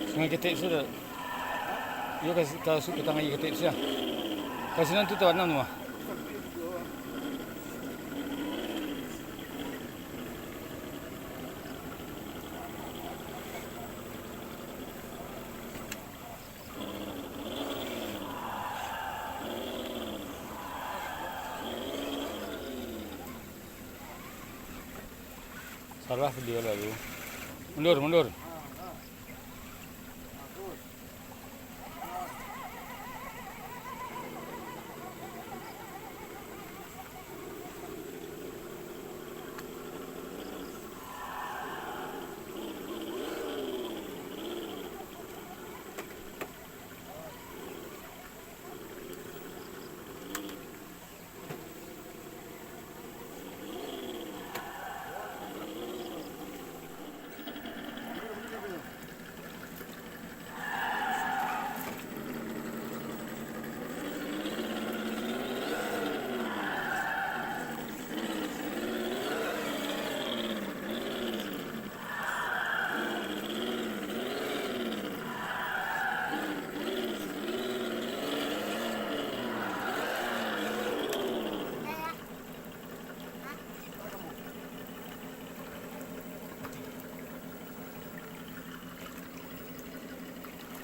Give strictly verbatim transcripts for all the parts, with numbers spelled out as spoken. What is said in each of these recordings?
Sungai Ketek sudah. Iyo, ka, ka, ka tangah Ketek sia. Ka sinan tu tabanam tu mah. Salah video lalu. Mundur, mundur.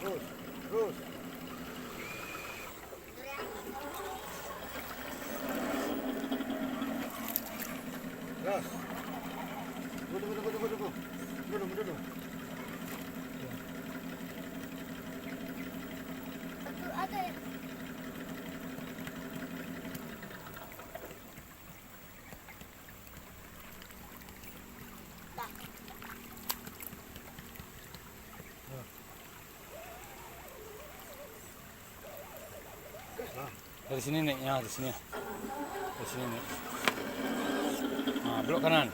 Terus, terus. Gas. Tunggu, tunggu, tunggu, tunggu, tunggu. Tunggu dulu, tunggu dulu. Dari sini, Nek. Ya, dari sini. Dari sini, Nek. Nah, belok kanan.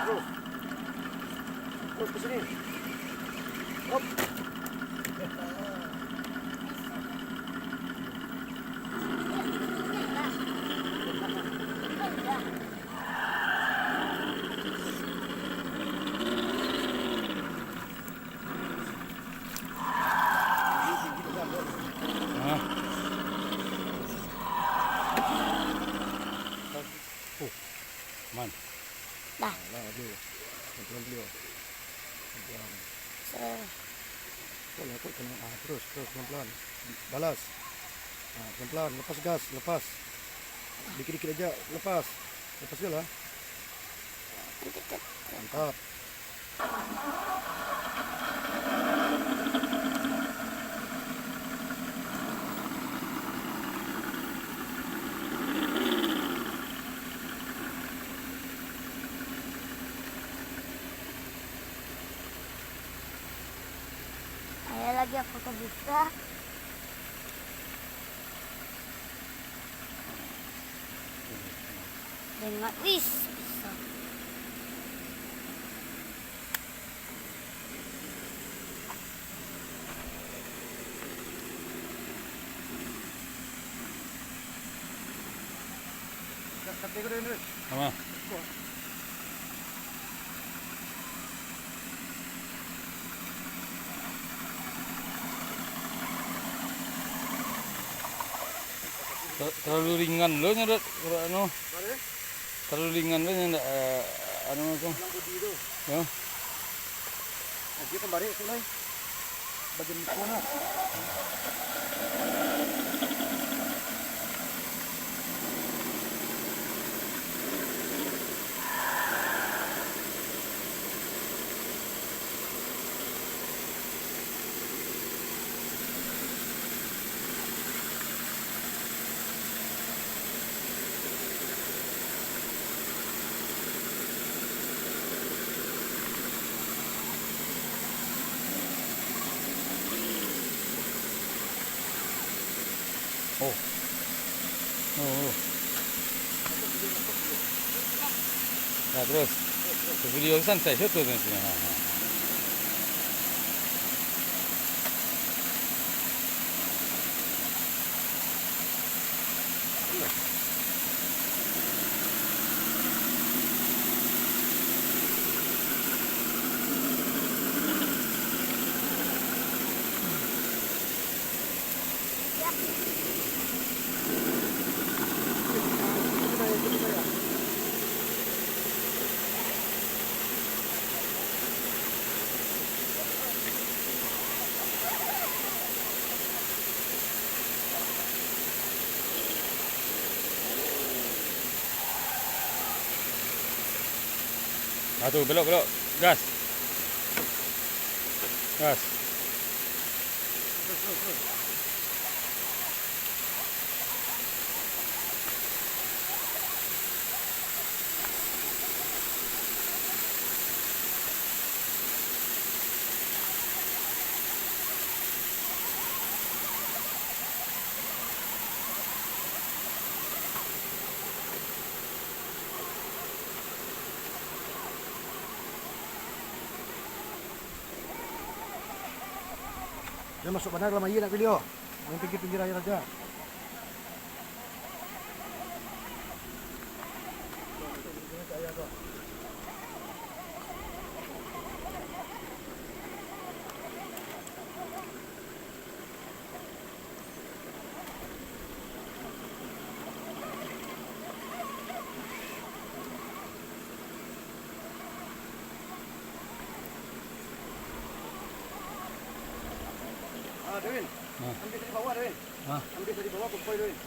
Terus. Terus ke sini. Hop. Hah? Oh, man. Dah. Alah, aduh. Pelan-pelan beliau. Pelan-pelan. Kau lah, kau kena, ah, terus, terus, pelan-pelan. Balas. Ah, pelan-pelan, lepas gas, lepas. Dikit-dikit aja, lepas. Lepas je lah. Mantap. Ayo lagi, aku tak bisa. Dengan, wis, bisa. Sama. Ter-, terlalu ringan lo nyo, Dot. Anu. Terlalu ringan lo nyo, ndak, eh, anu tu. Yo. Nah, dia kan barek tu, Lai. Bagian muka lah. Oh. Oh, oh. Ya, terus. Video santai, situ tu. Ha, ha, ha. Ah, tu, belok, belok. Gas. Gas. Jan masuak bana dalam aia, nak pilih, oh. Main pinggir-pinggir aia sajo. Ah, Dewin. Ah. Ambil dari bawah, Dewin. Ah. Ambil dari bawah, kumpul, Dewin.